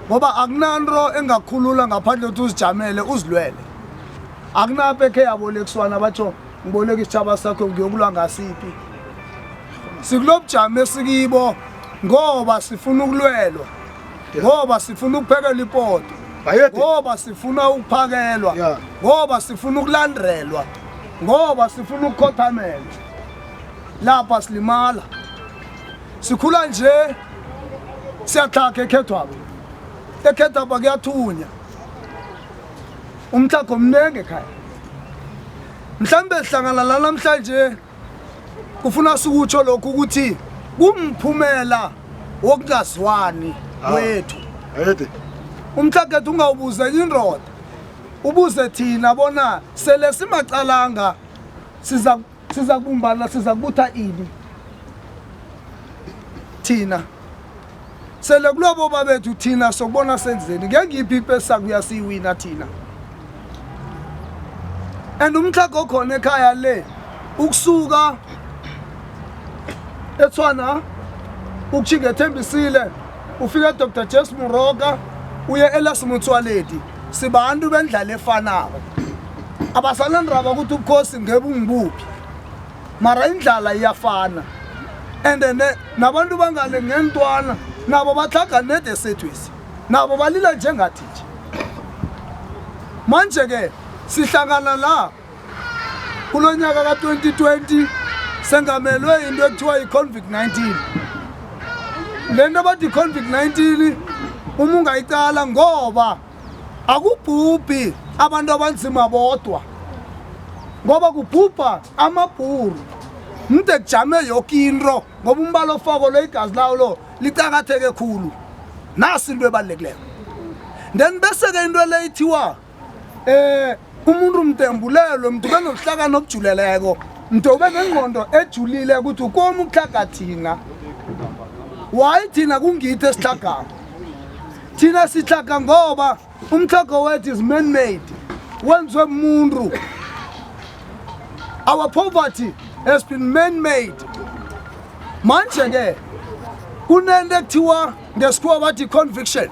Ngoba akunanto engakhulula ngaphandle ukuthi uzijamele uzilwele. Akunapho ekhe yabolekiswana batsho ngiboleka isitshaba sakho ngiyokulwa ngasiphi. Sikulobujamo esikibo ngoba sifuna ukulwelwa. Ngoba sifuna ukuphekelwa ipoto. Bayede. Ngoba sifuna ukuphakelwa. Yeah. Ngoba sifuna ukulandelwa. Ngoba sifuna ukukhothamela. Lapha silimala. Sikhula nje siyatlhaga ekhethwapha. Ekhethwapha kuyathunya. Umtlhago omnengi ekhaya. Mhlambe sihlangana la namhlanje kufuna sikutsho lokhu ukuthi kumphumela wokungazwani kwethu. Bayede. Umtlhagethu ungawubuze enye indoda. Ubuze thina bona sele simacalanga siza siza kubumbana, siza kubutha ini thina sele kulobo babethu thina sokubona senzeni ngengiphi impi esisakuya siyiwina thina. And umtlhago okhona ekhaya le ukusuka eTshwana ukutjhinga eThembisile ufike Dr Jess Moroka uye Elias Motsoaledi, sibantu bendlala efanako, abasanandaba ukuthi ubukhosi ngebungibuphi, mara indlala iyafana. And nabantu bangale ngentwana nabo batlhaga nede sethwesi, nabo balila njengathi nje. Manje ke sihlangana la kulo nyaka ka-2020 sengamelwe into ekuthiwa yi-COVID-19. Le nto bathi i-COVID-19 uma ungayicala, ngoba akubhubhi abantu abanzima bodwa, ngoba kubhubha amabhuru mde kujame yoke into, ngoba umbala ofako lo igazi lawo lo licakatheke khulu. Nasi into ebalulekileyo. Then bese-ke into le ithiwa umuntu mtembulelwe, mntu ube nobuhlakani obujuleleko, mntu ube nengqondo ejulile ukuthi ukomi ukutlhaga thina. Why thina kungithi esitlhagako? Thina sitlhaga ngoba umtlhago wethu is man made, wenziwe muntu. Our poverty has been man made. Manje ke kunento ekuthiwa ngesikhuwa bathi conviction.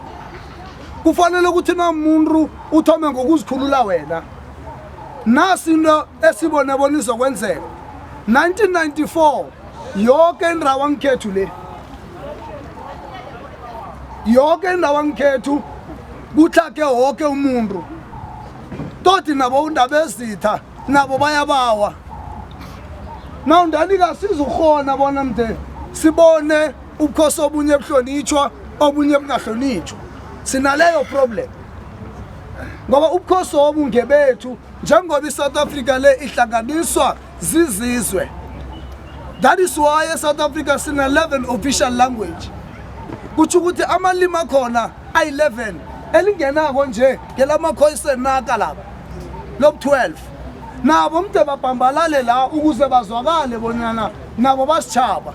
Kufanele ukuthi namuntu uthome ngokuzikhulula wena. Nasi into esibone bona izokwenzeka 1994, yoke indawo angikhethu le, yoke indawo angikhethu kutlhage woke umuntu toti, nabo undaba ezitha nabo bayabawa. Nawundani kasizurhona bona mde sibone ubukhosi obunye buhlonitshwa, obunye bungahlonitshwa. Sinaleyo problem ngoba ubukhosi obu ngebethu, njengoba iSouth Africa le ihlanganiswa zizizwe. That is why eSouth Africa sina 11 official language, kutsho ukuthi amalimi akhona ayi-11, elingenako nje ngelamakhoisan naka laba lobu-12, nabo mde babhambalale la ukuze bazwakale bonyana nabo basitshaba,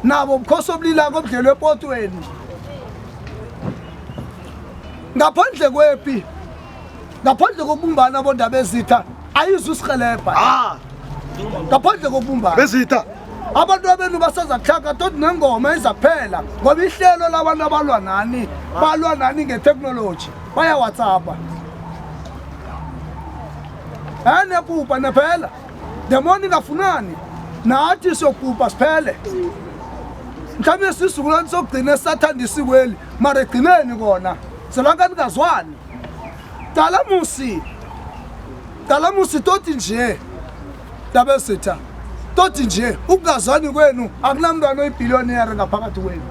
nabo bukhosi obulilako obudlelwe epotweni ngaphandle kwepi, ngaphandle kokubumbana. Bondaba ezitha ayizusihelebha ngaphandle kokubumbana. Bezitha. Abantu abenu basaza kuhlaka toti nengoma izaphela, ngoba ihlelo labantu abalwa nani, balwa nani ngeteknoloji, baya-WhatsAppa niyabhubha nephela. The more ningafunani nathi siyobhubha siphele. Mhlawumbe sizukulwane sokugcina esisathanda isikweli, mara egcineni kona selonke ningazwani. Qala musi, qala musi, toti nje ndabesitha, toti nje ukungazwani kwenu, akunamntwana oyibhiliyonere ngaphakathi kwenu,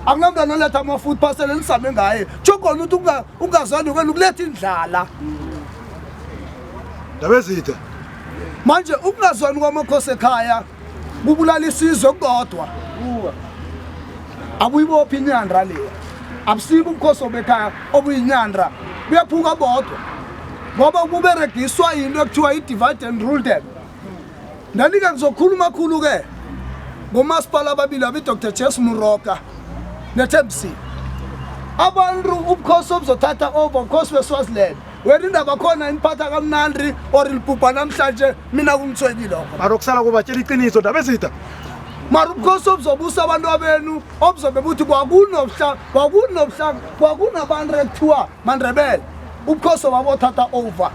akunamntwana oletha ama-food parcel enisame ngaye. Tsho khona ukuthi ukungazwani kwenu kuletha indlala. Ndabezitha. Manje ukungazwani kwamakhosi ekhaya kubulala isizwe kodwa abuyibophi inyandra leya, abusibo ubukhosi obekhaya obuyinyandra, buyaphuka bodwa ngoba buberegiswa yinto ekuthiwa i-divide and rule them. Ndani-ke ngizokhuluma khulu-ke ngomasipala ababili abe-Dr Jes Moroka neThembisile. Abantu ubukhosi obuzothatha over ubukhosi beSwaziland, wena indaba khona iniphatha kamnandi or libhubha namhlanje, mina kungithwenyi lokho. Mara okusala kubatshela iqiniso, ndabezitha. Mara ubukhosi obuzobusa abantu abenu obuzobe buthi kwakunobuhla kwakunobuhla kwakunabantu ekuthiwa maNdebele, ubukhosi babothatha over.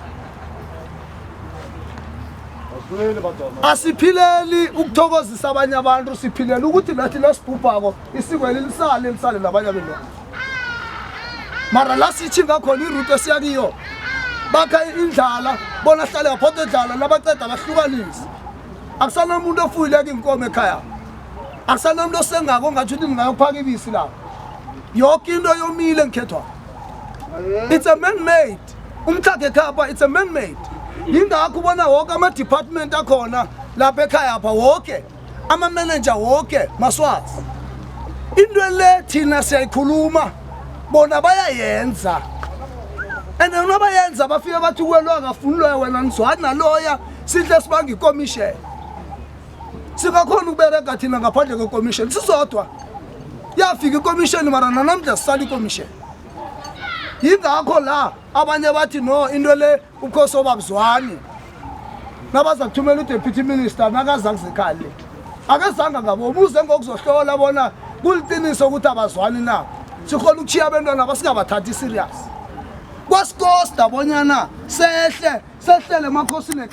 Asiphileli ukuthokozisa abanye abantu, siphilela ukuthi nathi nasibhubhako isikweli lisale lisale nabanye abentwana. Mara la sitshinga khona iruto esiya kiyo, bakha indlala bona hlale ngaphotho edlala, nabaceda bahlukanise. Akusanamuntu ofuyileko inkomo ekhaya, akusanamuntu osengako ongatsho ukuthi ningayophaka ibisi lapho. Yoke into yomile ngikhethwa. It's a man made umtlhago ekhapha, it's a man made. Yingakho ubona woke ama-department akhona lapha ekhaya pha, woke ama-manager, woke maSwazi. Into le thina siyayikhuluma, bona bayayenza. And nabayenza bafike bathi kuwe, lo akafuni loya, wena nizwani naloya. Sihle sibanga ikomisheni, singakhona ukuberega thina ngaphandle kwekomisheni sisodwa. Yafika ikomisheni, mara nanamhla sisala ikomisheni. Yingakho la abanye bathi no, into le ubukhosi obabuzwani. Nabaza kuthumela uDeputy Minister, nakaza kuzekhaya le, akezanga ngabomu, uze ngokuzohlola bona kuliqiniso ukuthi abazwani na. Sikhona ukuchiya abentwana basingabathathi serious, kwasikosta bonyana sehle sehlele emakhosini.